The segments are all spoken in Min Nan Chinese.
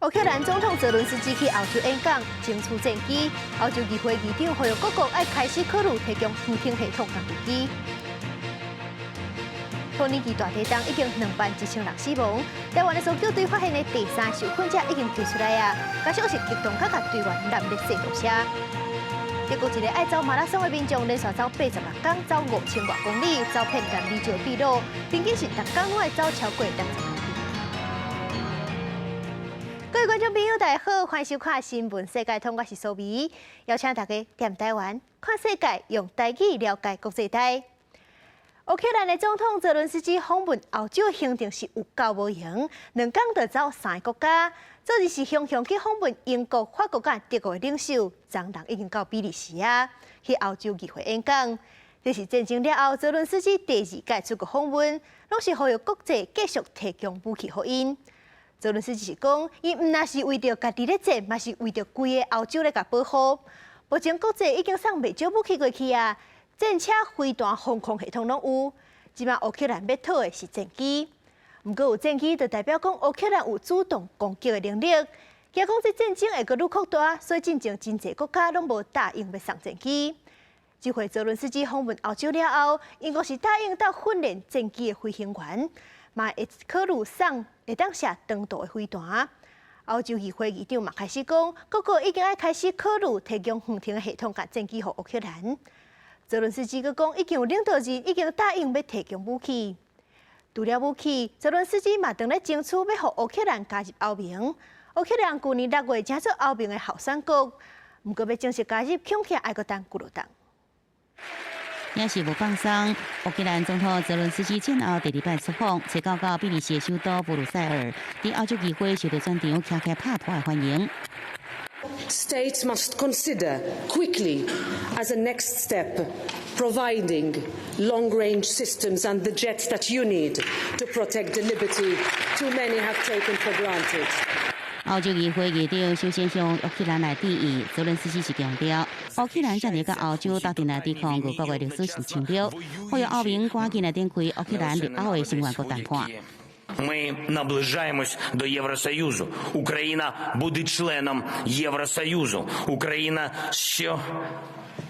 烏克蘭總統澤倫斯基去歐洲演講，爭取戰機。歐洲議會議長呼籲各國愛開始考慮提供遠程系統佮飛機。土耳其大地震已經21,000人死亡，台灣的搜救隊發現的第三受困者已經救出來啊！家屬是激動佮共隊員攔咧細路車。德國一个愛走馬拉松的民眾連續走86工，走5000外公里，走遍南美洲秘魯，平均是逐工攏會走超過60公里。各位觀眾朋友，大家好，歡迎收看《新聞世界通》，我是蘇美，邀請大家踮台灣看世界，用台語了解國際大。烏克蘭的總統澤倫斯基訪問歐洲行程是有夠無閒，2工就走三个國家。昨日是雄雄去訪問英國、法國佮德國的領袖，昨人已經到比利時啊，去歐洲議會演講。這是戰爭了後，澤倫斯基第二屆出國訪問，攏是呼籲國際繼續提供武器予𪜶。澤倫斯基是講，伊毋但是為著家己咧戰，嘛是為著規个歐洲咧共保護。目前國際已經送袂少武器過去啊。戰車、飛彈、防空系統攏有，這擺烏克蘭欲討的是戰機。毋過有戰機就代表講烏克蘭有主動攻擊的能力。驚講這戰爭會閣愈擴大，所以進前真濟國家攏無答應欲送戰機。這回澤倫斯基訪問歐洲了後，英國是答應鬥訓練戰機的飛行員，嘛會考慮送會當射長途的飛彈。歐洲議會議長嘛開始講，各國已經愛開始考慮提供遠程系統佮戰機予烏克蘭。澤倫斯基閣講，已經有領導人已經答應欲提供武器。除了武器，澤倫斯基嘛當咧爭取欲予烏克蘭加入歐盟。烏克蘭舊年6月成做歐盟的候選國，毋過欲正式加入，恐驚愛閣等幾落冬。也是無放鬆，烏克蘭總統澤倫斯基戰後第二擺出訪，初九到比利時首都布魯塞爾，佇歐洲議會受到全場徛起拍噗的歡迎。 States must consider quickly, as a next step, providing long-range systems and the jets that you need to protect the liberty too many have taken for granted. 歐洲議會議長首先向烏克蘭來致意，澤倫斯基是強調，烏克蘭遮爾佮歐洲鬥陣來抵抗俄國的歷史性侵略，呼籲歐盟趕緊來展開烏克蘭入歐的成員國談判。 Ми наближаємось до Євросоюзу. Україна буде членом Євросоюзу.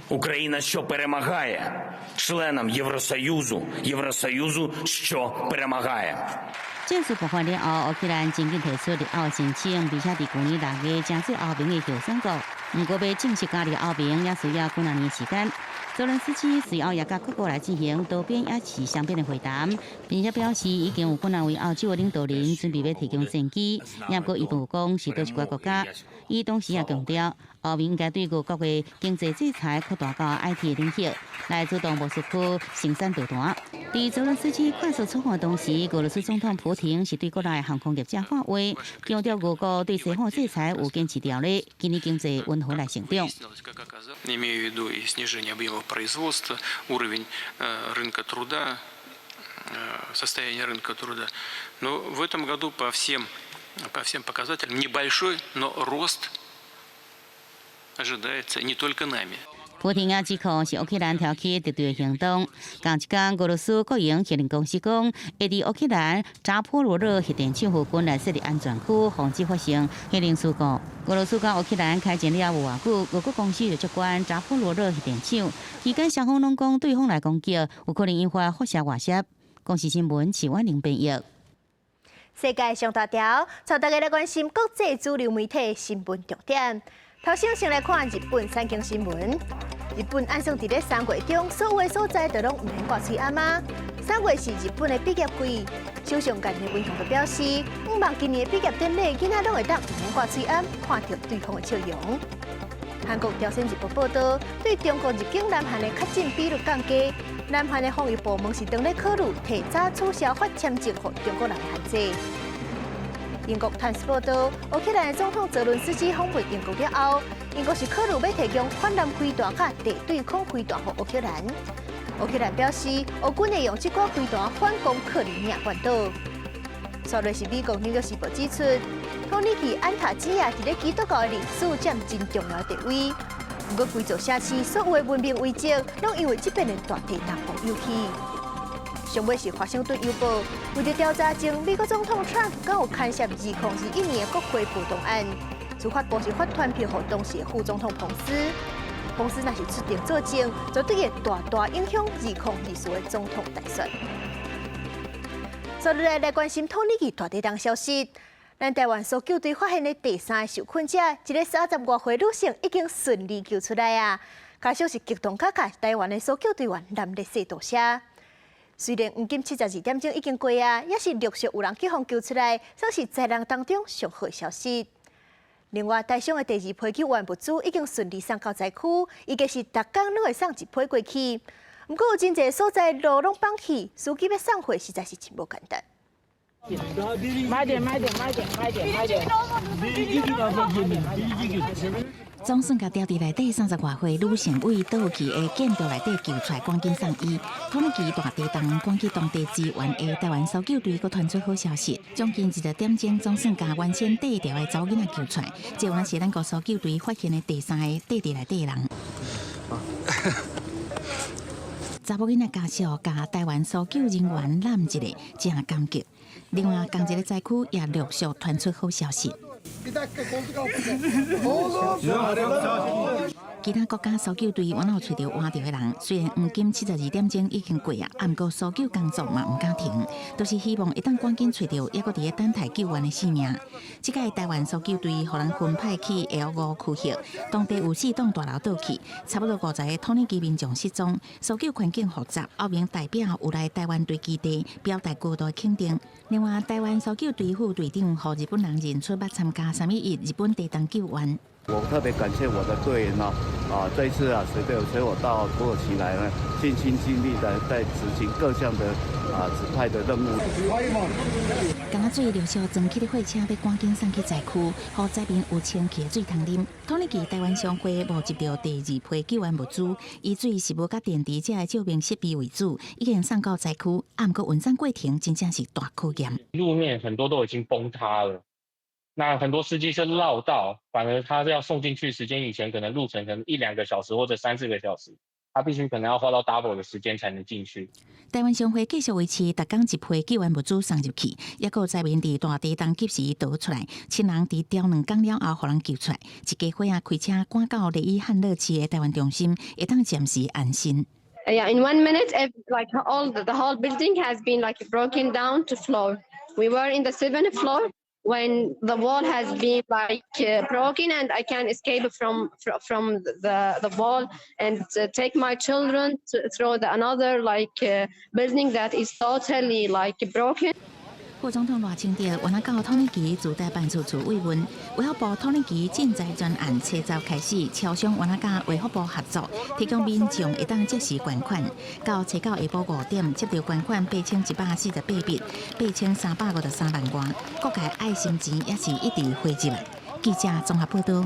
Україна, що перемагає, членом Євросоюзу, Євросоюзу, що перемагає. 戰事爆發了後，烏克蘭真緊提出入歐申請，而且佇舊年6月成做歐盟的候選國。毋過欲正式加入歐盟，也需要幾若年時間。澤倫斯基隨後也佮各國來進行多邊抑是雙邊的會談，並且表示已經有幾若位歐洲的領導人準備欲提供戰機，也毋過伊無講是佗一个國家。伊同時也強調，歐盟應該對俄國的經濟制裁擴大到 IT 領域，來阻擋莫斯科生產導彈。佇澤倫斯基快速出訪的同時，俄羅斯總統普廷是對國內航空業者喊話，強調俄國對西方制裁有堅持條例，今年經濟溫和來成長。 Имею в виду и снижение объемов производства, уровень рынка труда, состояние рынка труда. Но в этом году по всем показателям небольшой, но рост ожидается не только нами. 普廷也指控是烏克蘭挑起敵對行動。仝一工，俄羅斯國營核能公司講，會佇烏克蘭扎波羅熱核電廠附近來設立安全區，防止發生核能事故。俄羅斯佮烏克蘭開戰了無偌久，俄國公司就接管扎波羅熱核電廠，期間雙方攏講對方來攻擊，有可能引發輻射外洩。公視新聞徐婉玲編譯。世界上大條，帶大家來關心國際主流媒體新聞重點。頭先先來看日本產經新聞。日本按算佇咧3月中，所有的所在都攏毋免掛喙罨嗎？3月是日本的畢業季，首相岸田文雄就表示，向望今年的畢業典禮，囡仔攏會當毋免掛喙罨，看著對方的笑容。韓國朝鮮日報報導，對中國入境南韓的確診比率降低，南韓的防疫部門是當咧考慮提早取消發簽證予中國人的限制。英國《泰晤士報》報導，烏克蘭的總統澤倫斯基訪問英國了後，英國是考慮欲提供反艦飛彈佮地對空飛彈予烏克蘭。烏克蘭表示，烏軍會用這寡飛彈反攻克里米亞半島。煞落是美國《紐約時報》指出，土耳其安塔基亞佇咧基督教的歷史佔真重要地位。毋過，規座城市所有的文明遺跡，攏因為這遍的大地震予毀去。上尾是華盛頓郵報為著調查前美國總統川普敢有牽涉2021年的國會暴動案，司法部是發傳票予當時的副總統彭斯。彭斯若是出庭作證，絕對會大大影響2024的總統大選。接落來來關心土耳其大地震消息。咱台灣搜救隊發現的第三個受困者，一个30外歲女性已經順利救出來啊！家屬是激動甲共台灣的搜救隊員濫咧說多謝。雖然黃金72點鐘已經過啊，也是陸續有人去予救出來，算是災難當中上好的消息。另外，台商的第二批救援物資已經順利送到災區，預計是逐工攏會送一批過去。毋過有真濟所在路攏崩去，司機欲送貨實在是真無簡單。買點買點買點買點買點。總算共牢佇內底30外歲女性對倒去的建築內底救出來，趕緊送醫。土耳其大地震趕去當地支援的台灣搜救隊閣傳出好消息，將近20點鐘總算共原先綴著的查某囡仔救出來，這原是咱國搜救隊發現的第三個綴佇內底人。查某囡仔家屬共台灣搜救人員攬一下，真感激。另外，仝一个災區也陸續傳出好消息。其他國家搜救隊原來有揣著活著的人，雖然黃金72點鐘已經過啊，毋過搜救工作嘛毋敢停，都是希望會當趕緊揣著，猶閣佇咧等待救援的性命。這擺台灣搜救隊予人分派去 L5區域，當地有四棟大樓倒去，差不多50個土耳其民眾失蹤，搜救環境複雜，歐盟代表有來台灣隊基地表達高度肯定。另外，台灣搜救隊副隊長予日本人認出捌參加3.11日本地震救援。我特別感謝我的隊員哦，啊，這一次啊，隨隊隨我到土耳其來呢，盡心盡力的在執行各項的啊指派的任務。敢若水陸續裝起的貨車，欲趕緊送去災區，予災民有清氣的水通啉。土耳其台灣商會募集著第二批救援物資，以水食物佮電池這的照明設備為主，已經送到災區。啊，毋過運送過程真正是大考驗。路面很多都已經崩塌了。那很多司機是繞道，反而他要送進去時間以前可能路程可能一兩個小時或者三四個小時，他必須可能要花到 double 的時間才能進去。台灣商會繼續維持逐工一批救援物資送入去，猶閣有災民佇大地震及時逃出來，親人佇牢2工了後，予人救出來。一家伙仔開車趕到雷伊漢勒市的台灣中心，會當暫時安身。 Yeah, in one minute, like all the whole building has been like broken down to floor. We were in the seventh floor when the wall has been like broken and I can escape from the wall and take my children through the another like building that is totally like broken. 副總統賴清德原來到土耳其駐台辦事處慰問，衛福部土耳其賑災專案初十開始磋商，原來佮衛福部合作，提供民眾會當即時捐款。到初九下晡5點，接著捐款8148筆，8353萬外，各界愛心錢也是一直匯入來。記者綜合報導。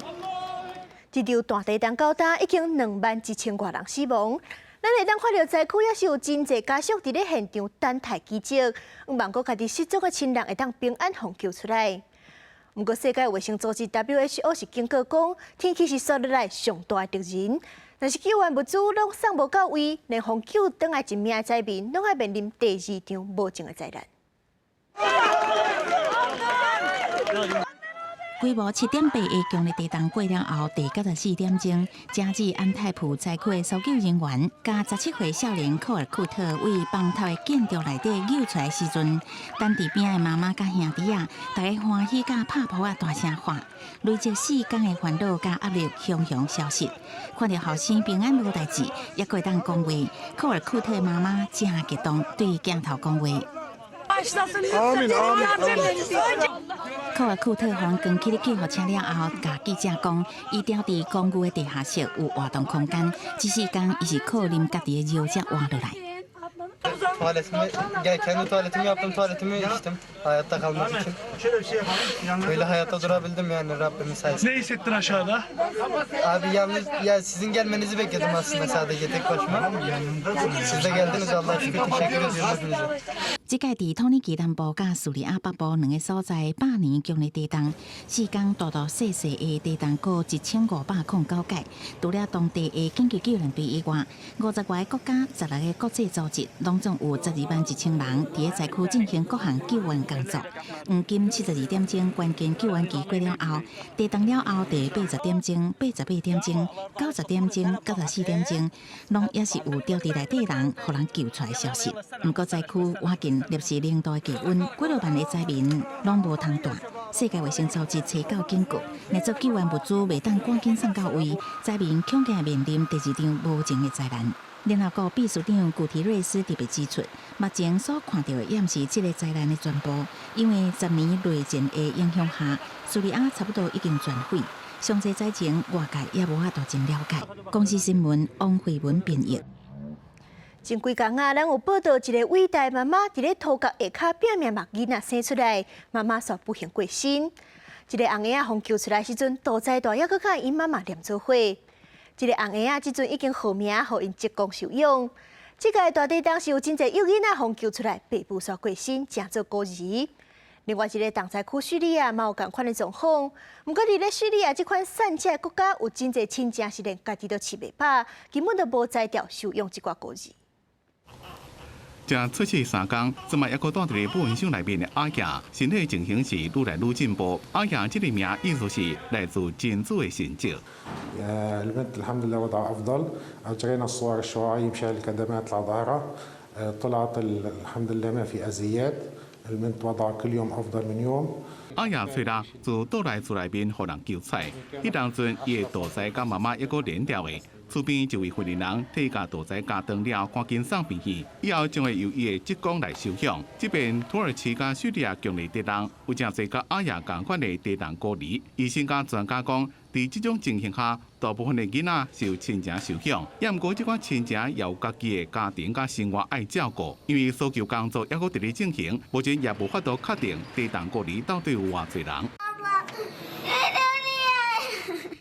這場大地震到今已經2萬1千外人死亡。咱會當看著災區也是有真濟家屬佇咧現場等待奇蹟，向望閣家己失蹤的親人會當平安予救出來。毋過世界衛生組織 WHO 是警告講，天氣是紲落來上大的敵人，若是救援物資攏送無到位，連予救轉來一命的災民，攏愛面臨第二場無情的災難。規模7.8的強烈地震過了後，第94點鐘，加濟安泰普災區的搜救人員，共17歲少年科爾庫特對崩塌的建築內底救出來時陣，等佇邊仔的媽媽佮兄弟仔，大家歡喜佮拍噗仔大聲喊，累積4工的煩惱佮壓力雄雄消失。看著後生平安無代誌，猶閣會當講話，科爾庫特媽媽真激動，對鏡頭講話。科爾庫特予人扛去救護車了後，共記者講，伊牢佇公寓的地下室有活動空間，這四工伊是靠啉家己的尿才活落來。 Tuvaletimi, kendi tuvaletimi yaptım, tuvaletimi içtim hayatta kalmak için. Böyle hayatta durabildim yani Rabbimin sayesinde. Ne hissettin aşağıda? Abi yalnız ya sizin gelmenizi bekledim aslında sadece tek başıma. Siz de geldiniz, Allah'a şükür, teşekkür ediyorum hepinize. 這屆佇土耳其南部佮敘利亞北部兩個所在百年強烈地動，四工大大細細的地動各1509屆。除了當地的緊急救援隊以外，50外個國家、16個國際組織，攏總有12萬1千人佇咧災區進行各項救援工作。黃金72點鐘關鍵救援期過了後，地動了後佇80點鐘、88點鐘、90點鐘、94點鐘，攏猶是有牢佇內底人予人救出來消息。毋過災區倚近攝氏0度的低溫，幾若萬的災民攏無通蹛。世界衛生組織提到警告，若做救援物資袂當趕緊送到位，災民恐驚面臨第二場無情的災難。聯合國秘書長古提瑞斯特別指出，目前所看著的猶毋是這個災難的全部，因為10年內戰的影響下，敘利亞差不多已經全毀，詳細災情外界也無法度真了解。公視新聞王慧文編譯。前幾工啊，咱有報道一个偉大媽媽佇咧塗角下跤拚命目囡仔生出來，媽媽煞不幸過身。這个紅嬰仔予救出來時陣，肚臍大，猶閣佮𪜶媽媽連做伙。這个紅嬰仔這陣已經號名，予𪜶職工收養。這個大地動是有真濟幼囡仔予救出來，爸母煞過身，成做孤兒。另外一个重災區敘利亞嘛有仝款的狀況，毋過佇咧敘利亞這款散赤的國家，有真濟親情是連家己都飼袂飽，根本就無才調收養這寡孤兒。才出世3工，這擺猶閣蹛佇咧母嬰箱內面的阿亞，身體情形是愈來愈進步。阿亞這個名意思是來自真主的神蹟。 البنت الحمد لله وضعها أفضل أجرينا الصور الشعاعية مشان الكدمات على ظهرها طلعت الحمد لله ما في أذيات البنت وضعها كل يوم أفضل من يوم。阿亞初六自倒來厝內面予人救出來，彼當陣伊的肚臍佮媽媽猶閣連牢的。厝邊一位訓練人替共肚臍加斷了，趕緊送病院，以後將會由伊的職工來收養。這邊土耳其佮敘利亞強烈地動，有誠濟佮阿亞仝款的地動孤兒。醫生佮專家講，佇這種情形下，大部分的囡仔是由親情收養，也毋過這款親情也有家己的家庭佮生活愛照顧，因為搜救工作猶閣佇咧進行，目前也無法度確定地動孤兒到底有偌濟人。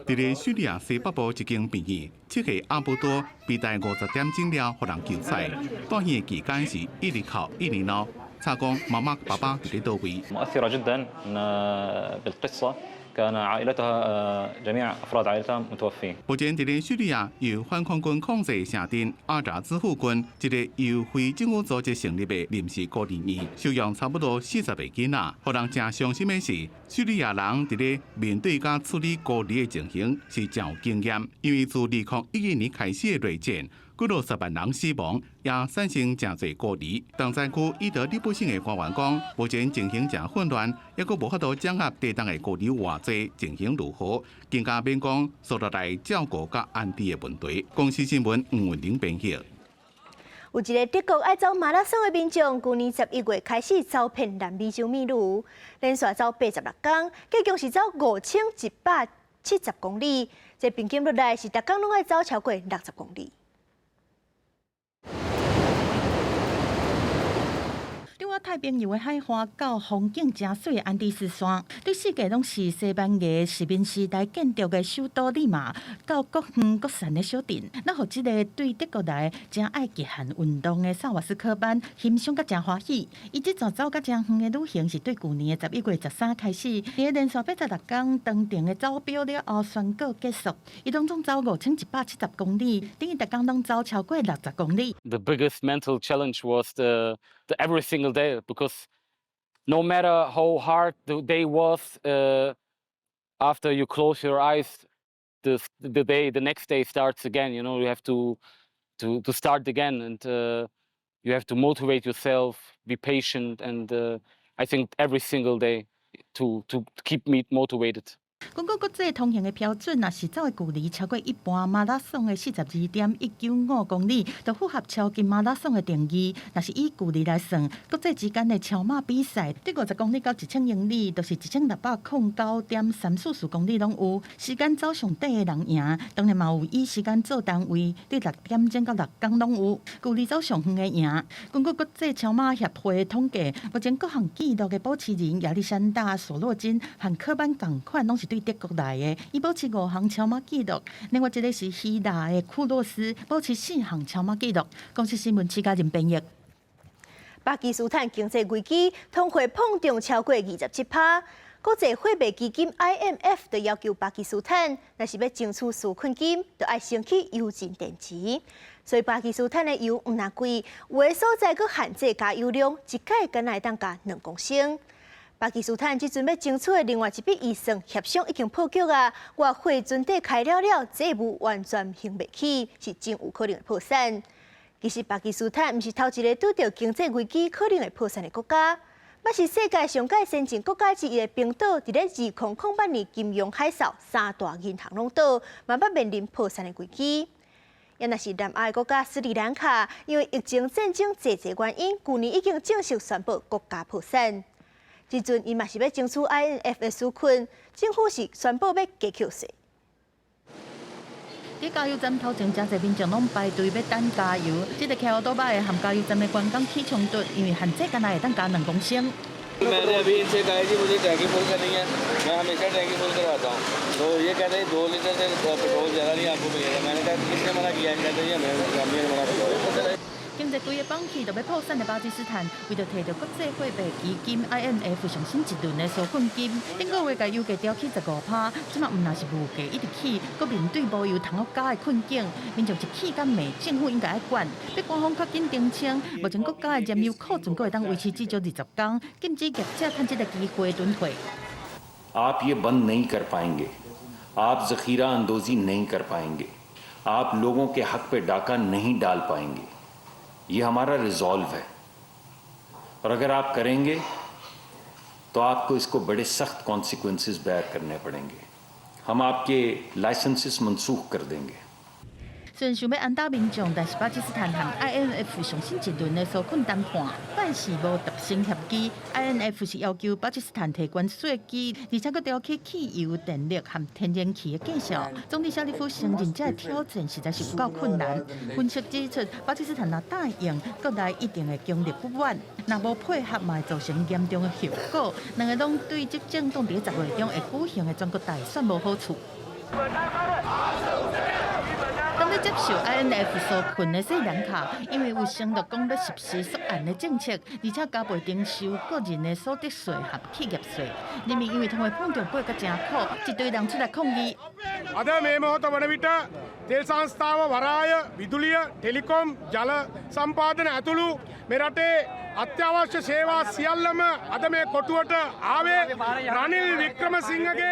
佇咧敘利亞西北部一間病院，7歲阿布多被帶50點鐘了，予人救出來。住院的期間是一日哭一日鬧，查講媽媽爸爸佇咧佗位。 مؤثرة جدا بالقصة كان عائلتها جميع أفراد عائلتها متوفين。目前佇咧敘利亞由反抗軍控制城鎮阿扎茲附近，一个由非政府組織成立的臨時孤兒院，收容差不多40個囡仔。予人誠傷心的是，敘利亞人佇咧面對佮處理孤兒的情形是誠有經驗，因為自2011年開始的內戰，幾落十萬人死亡，也產生誠濟孤兒。重災區伊德利卜省的官員講，目前情形誠混亂，猶閣無法度掌握地動的孤兒偌濟，情形如何，更加免講煞落來照顧佮安置的問題。公視新聞吳文玲編譯。有一个德國愛走馬拉松的民眾，舊年11月開始走遍南美洲秘魯，連續走86工，結共是走5170公里。這平均落來是逐工攏愛走超過60公里。太平洋的海岸到風景誠媠的安第斯山，對世界攏是西班牙殖民時代建築的首都利馬，到各遠各山的小鎮，咱予這个對德國來誠愛極限運動的薩瓦斯科班欣賞甲誠歡喜。伊這逝走甲誠遠的旅行是對舊年的11月13開始，佇連續86工長程的走表了後宣告結束。伊攏總走5170公里，等於逐工攏走超過60公里。 The biggest mental challenge was the every single day because no matter how hard the day was, after you close your eyes, the next day starts again. You have to start again, and you have to motivate yourself, be patient, and I think every single day to keep me motivated. 根據國際通行的標準，若是走的距離超過一般馬拉松的42.195公里，就符合超級馬拉松的定義。若是以距離來算，國際之間的超馬比賽，對50公里到1000英里，就是1609.344公里攏有。時間走上短的人贏，當然嘛有以時間做單位，對6點鐘到6工攏有。距離走上遠的贏。根據國際超馬協會統計，目前各項紀錄的保持人亞歷山大·索洛金和科班仝款，攏是對德國來的，伊保持五項超馬紀錄。另外一个是希臘的庫洛斯，保持四項超馬紀錄。公視新聞，施嘉仁編譯。巴基斯坦經濟危機，通貨膨脹超過27%。國際貨幣基金 IMF 就要求巴基斯坦，若是欲爭取紓困金，就愛先去油盡電池。所以巴基斯坦的油毋但貴，有的所在閣限制加油量，一擺干焦會當加2公升。巴基斯坦這陣欲爭取的另外一筆預算協商已經破局啊！外匯存底開了了，債務完全還袂起，是真有可能會破產。其實巴基斯坦毋是頭一个拄著經濟危機可能會破產的國家，嘛是世界上蓋先進國家之一的冰島，佇咧2008年金融海嘯，三大銀行攏倒，嘛捌面臨破產的危機。也若是南亞的國家斯里蘭卡，因為疫情戰爭濟濟原因，舊年已經正式宣布國家破產。這陣伊嘛是欲爭取 IMF 的紓困，政府是宣布欲加扣稅。佇加油站頭前，誠濟民眾攏排隊欲等加油。這个騎烏多擺和加油站的員工起衝突，因為限制干焦會當加2公升。मैंने अभी इनसे कहा जी मुझे टैंकी फुल करनी है, मैं हमेशा टैंकी फुल करवाता हूँ, तो ये कहते हैं 2 लीटर से पेट्रोल ज़्यादा नहीं आपको मिलेगा। मैंने कहा किसने मना किया? कहते हैं हमें मना किया। 經濟規个崩去，就欲破產的巴基斯坦，為著提著國際貨幣基金 IMF 上新一輪的紓困金，頂個月共油價調起15%，這馬毋但是物價一直起，閣面對無油通好加的困境，民眾一氣共罵政府應該愛管，欲官方較緊澄清，目前國家的燃油庫存閣會當維持至少20工，禁止業者趁這个機會囤貨。 आप ये बंद नहीं कर पाएंगे, आप ज़ख़ीरा अंदोज़ी नहीं कर पाएंगे, आप लोगों के हक पे डाका नहीं डाल पाएंगे। ये हमारा रिजॉल्व है और अगर आप करेंगे तो आपको इसको बड़े सख्त कॉन्सिक्वेंसेस बेयर करने पड़ेंगे। हम आपके लाइसेंसेस मनसूख कर देंगे। 雖然想欲安撫民眾，但是巴基斯坦和 IMF 上新一輪的紓困談判，暫時無達成協議。IMF 是要求巴基斯坦提懸稅基，而且閣調起汽油、電力和天然氣的價數。總理沙里夫承認這个挑戰實在是有夠困難。分析指出，巴基斯坦若答應，國內一定會強烈不滿，若無配合，嘛會造成嚴重的後果。兩个攏對執政黨佇10月中會舉行的全國大選無好處。當咧接受 IMF 紓困的斯里蘭卡，因為有承諾講欲實施縮按的政策，而且加倍徵收個人的所得稅和企業稅。人民因為通貨膨脹過甲誠苦，一堆人出來抗議。 අද මේ මොහොත වන විට තෙල් සංස්ථාව වරාය විදුලිය ටෙලිකොම් ජල සම්පාදන ඇතුළු මෙරටේ අත්‍යවශ්‍ය සේවා සියල්ලම අද මේ කොටුවට ආවේ රනිල් වික්‍රමසිංහගේ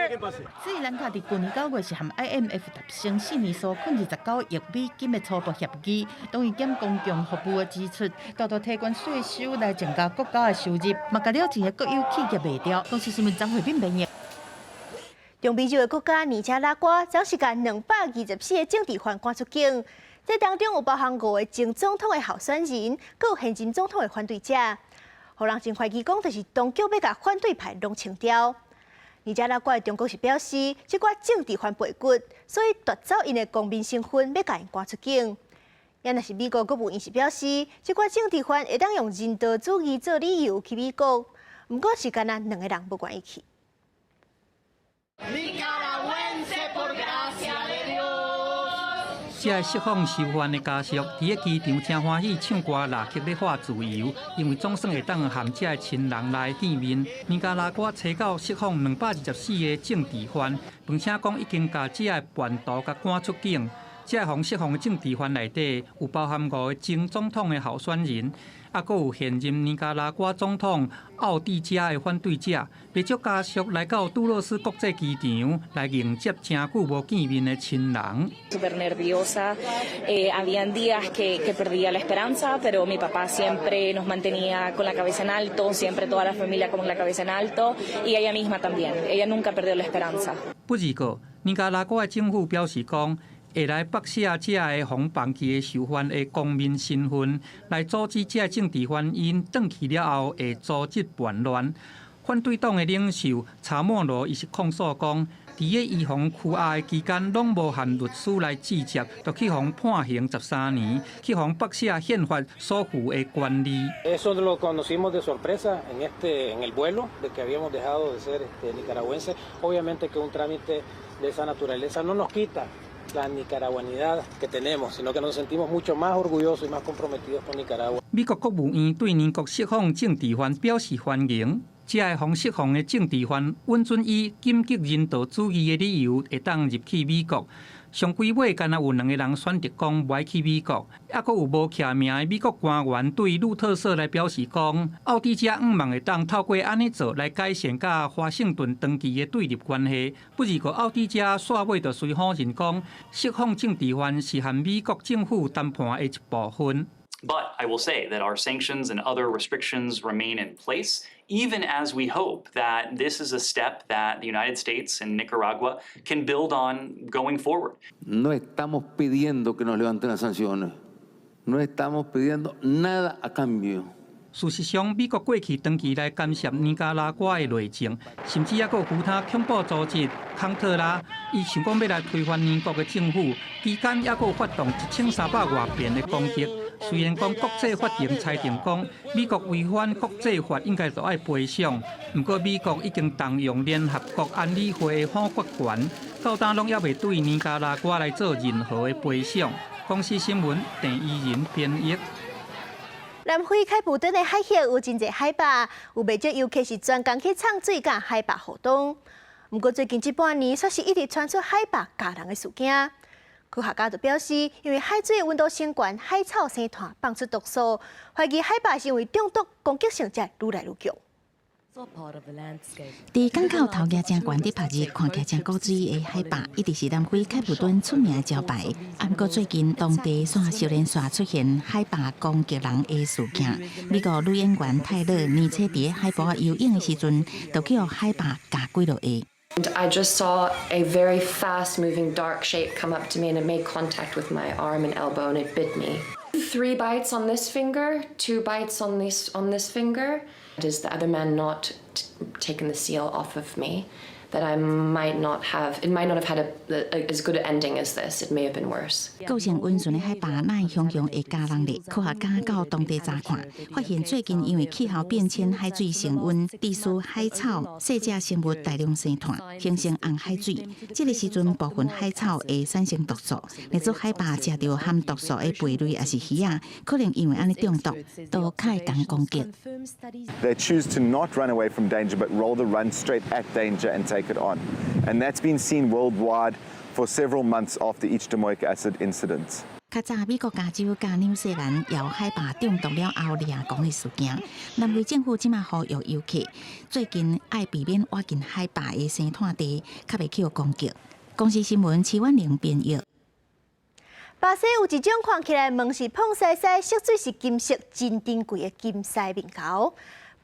斯里蘭卡佇舊年9月是和 IMF 達成4年紓困29億美金的初步協議，同意減公共服務的支出，大大提懸稅收來增加國家的收入，嘛共了錢的國有企業賣掉。公視新聞張慧敏編譯。中美洲的國家尼加拉瓜，昨是共224个政治犯趕出境，這當中有包含五个前總統的候選人，閣有現任總統的反對者，予人真懷疑講，就是當局欲共反對派攏清掉。尼加拉瓜的當局是表示，這寡政治犯背骨，所以奪走𪜶的公民身份，欲共𪜶趕出境。也若是美國國務院是表示，這寡政治犯會當用人道主義做理由去美國，毋過是干焦兩个人無願意去。 Nicaragüense por gracia de Dios。這个釋放囚犯的家屬，佇个機場誠歡喜唱歌樂曲咧喊自由，因為總算會當和這个親人來見面。尼加拉瓜初九釋放224个政治犯，並且講已經共這个叛徒共趕出境。這个予釋放的政治犯內底有包含五个前總統的候選人，抑閣有現任尼加拉瓜總統奧蒂加的反對者。袂少家屬來到杜勒斯國際機場來迎接誠久無見面的親人。 Súper nerviosa, habían días que perdía la esperanza, pero mi papá siempre nos mantenía con la cabeza en alto, siempre toda la familia con la cabeza en alto y ella misma también, ella nunca perdió la esperanza. 不過，尼加拉瓜的政府表示講，會來剝削這个予放棄的囚犯的公民身份，來阻止這个政治犯𪜶轉去了後會組織叛亂。反對黨的領袖查莫羅伊是控訴講，佇个伊予拘押的期間，攏無和律師來接觸，就去予判刑13年，去予剝削憲法所賦的權利。 Eso lo conocimos de sorpresa en el vuelo de que habíamos dejado de ser nicaragüenses. Obviamente que un trámite de esa naturaleza no nos quita la nicaragüanidad que tenemos, sino que nos sentimos mucho más orgullosos y más comprometidos con Nicaragua. 美國國務院對尼國釋放政治犯表示歡迎，遮个予釋放的政治犯允准以緊急人道主義的理由會當入去美國。上幾尾敢若有兩個人選擇講無愛去美國，猶閣有無記名的美國官員對路透社來表示講，奧蒂加向望會當透過按呢做來改善佮華盛頓長期的對立關係。不過奧蒂加煞尾就隨否認講，釋放政治犯是和美國政府談判的一部分。 But I will say that our sanctions and other restrictions remain in place, even as we hope that this is a step that the United States and Nicaragua can build on going forward. No estamos pidiendo que nos levanten las sanciones. No estamos pidiendo nada a cambio. 事實上，美國過去長期來干涉尼加拉瓜的內政，甚至猶閣有其他恐怖組織康特拉，伊想講欲來推翻尼國的政府，期間猶閣有發動1300外遍的攻擊。雖然講國際法庭裁定講美國違反國際法應該著愛賠償，毋過美國已經動用聯合國安理會的否決權，到今攏猶未對尼加拉瓜來做任何的賠償。公視新聞鄭怡仁編譯。南非開普敦的海域有真濟海豹，有袂少遊客是專工去藏水佮海豹互動。毋過最近這半年，煞是一直傳出海豹咬人的事件。科學家就表示，因為海水溫度升懸，海草生炭放出毒素，懷疑海豹是因為中毒攻擊性才愈來愈強。佇港口頭額誠懸佇曝日，看起來誠古錐的海豹，一直是南非開普敦出名的招牌。毋過最近當地煞接連續出現海豹攻擊人的事件。美國女演員泰勒年初佇海埔游泳的時陣，就予海豹咬幾落下。 I just saw a very fast moving dark shape come up to me and it made contact with my arm and elbow and it bit me. Three bites on this finger, two bites on this finger. Had the other man not taken the seal off of me, that I might not have, it might not have had as good an ending as this. It may have been worse. 個性溫順的海豹，哪會雄雄會咬人咧？科學家到當地查看，發現最近因為氣候變遷、海水升溫，致使海草細隻生物大量生炭，形成紅海水。這个時陣，部分海草會產生毒素，若做海豹食著含毒素的貝類抑是魚仔，可能因為按呢中毒，都較會共攻擊。 They choose to not run away from danger, but rather run straight at danger and take it on. And that's been seen worldwide for several months after each domoic acid incident. 較早美國加州佮紐西蘭有海豹中毒了後掠狂的事件，南非政府這馬呼籲遊客最近愛避免倚近海豹的生炭地，較袂予攻擊。公視新聞徐婉玲編譯。巴西有一種看起來毛是膨西西，色水是金色，真珍貴的金鰓面猴。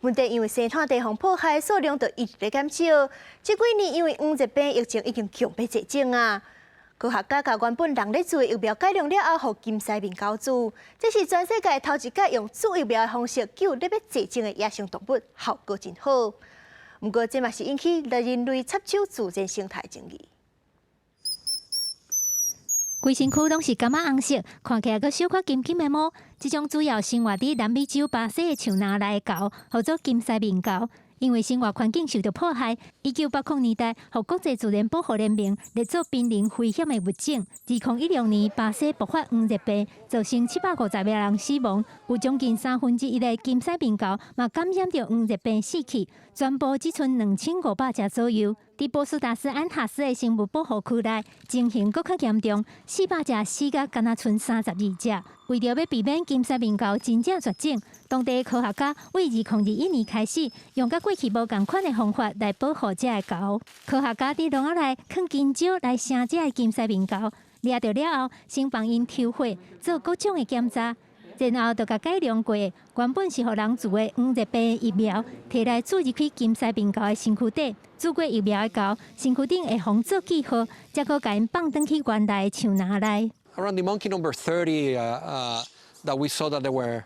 問題因為生炭地予破壞，數量就一直咧減少。這幾年因為黃熱病疫情已經強欲絕種啊。科學家共原本人咧注的疫苗改良了後，予金鰓面猴注，這是全世界頭一擺用注疫苗的方式救咧欲絕種的野生動物，效果真好。毋過這嘛是引起人類插手自然生態爭議。規身軀攏是柑仔紅色，看起來閣小可金金的毛。這種主要生活佇南美洲巴西的樹林內的猴，號做金鰓面猴。因為生活環境受到破壞，1980年代，予國際自然保護聯盟列做瀕臨危險的物種。2016年，巴西爆發黃熱病，造成750個人死亡，有將近1/3的金鰓面猴嘛感染著黃熱病死去，全部只賰2500隻左右。佇波斯達斯安塔斯的生物保護區內，情形閣較嚴重，400隻死甲干焦賰32隻。為著欲避免金鰓面猴真正絕種，當地科學家對2021年開始，用佮過去無仝款的方法來保護這个猴。科學家佇籠仔內囥金蕉來陞這个金鰓面猴，掠著了後，先幫𪜶抽血做各種的檢查，然後就共改良過，原本是予人注的黃熱病疫苗，提來注入去金鰓面猴的身軀底。注過疫苗的猴，身軀頂會予做記號，才閣共𪜶放轉去原來的樹林內。 Around the monkey number 30, that we saw that there were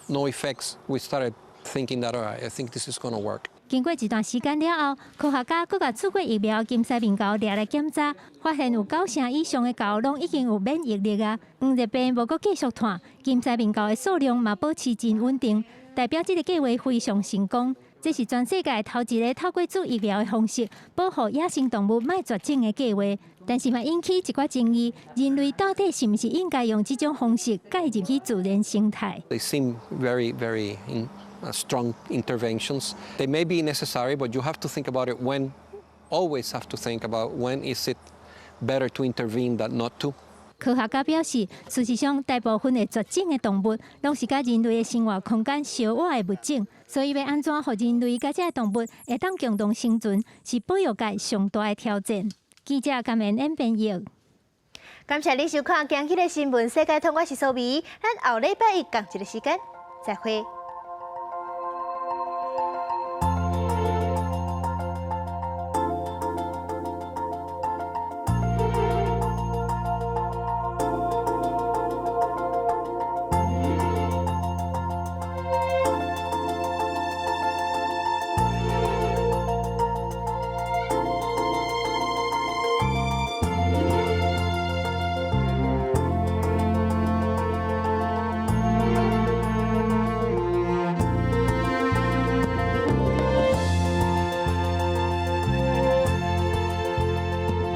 no effects, we started thinking that, all right, I think this is going to work. 經過一段時間了後，科學家閣共注過疫苗金鰓面猴掠來檢查，發現有九成以上的猴攏已經有免疫力啊。黃熱病無閣繼續傳，金鰓面猴的數量嘛保持真穩定，代表這个計畫非常成功。這是全世界頭一个透過注疫苗的方式保護野生動物莫絕種的計劃，但是嘛引起一寡爭議。人類到底是毋是應該用這種方式介入去自然生態？ They seem very, very strong interventions. They may be necessary, but you have to think about it when, always have to think about when is it better to intervene than not to. 科學家表示，事實上，大部分會絕種的動物，攏是佮人類的生活空間相倚的物種，所以欲按怎予人類佮這个動物會當共同生存，是保育界上大的挑戰。記者甘妍演編譯。感謝你收看今日的新聞世界通，我是蘇美，咱後禮拜一仝一个時間再會。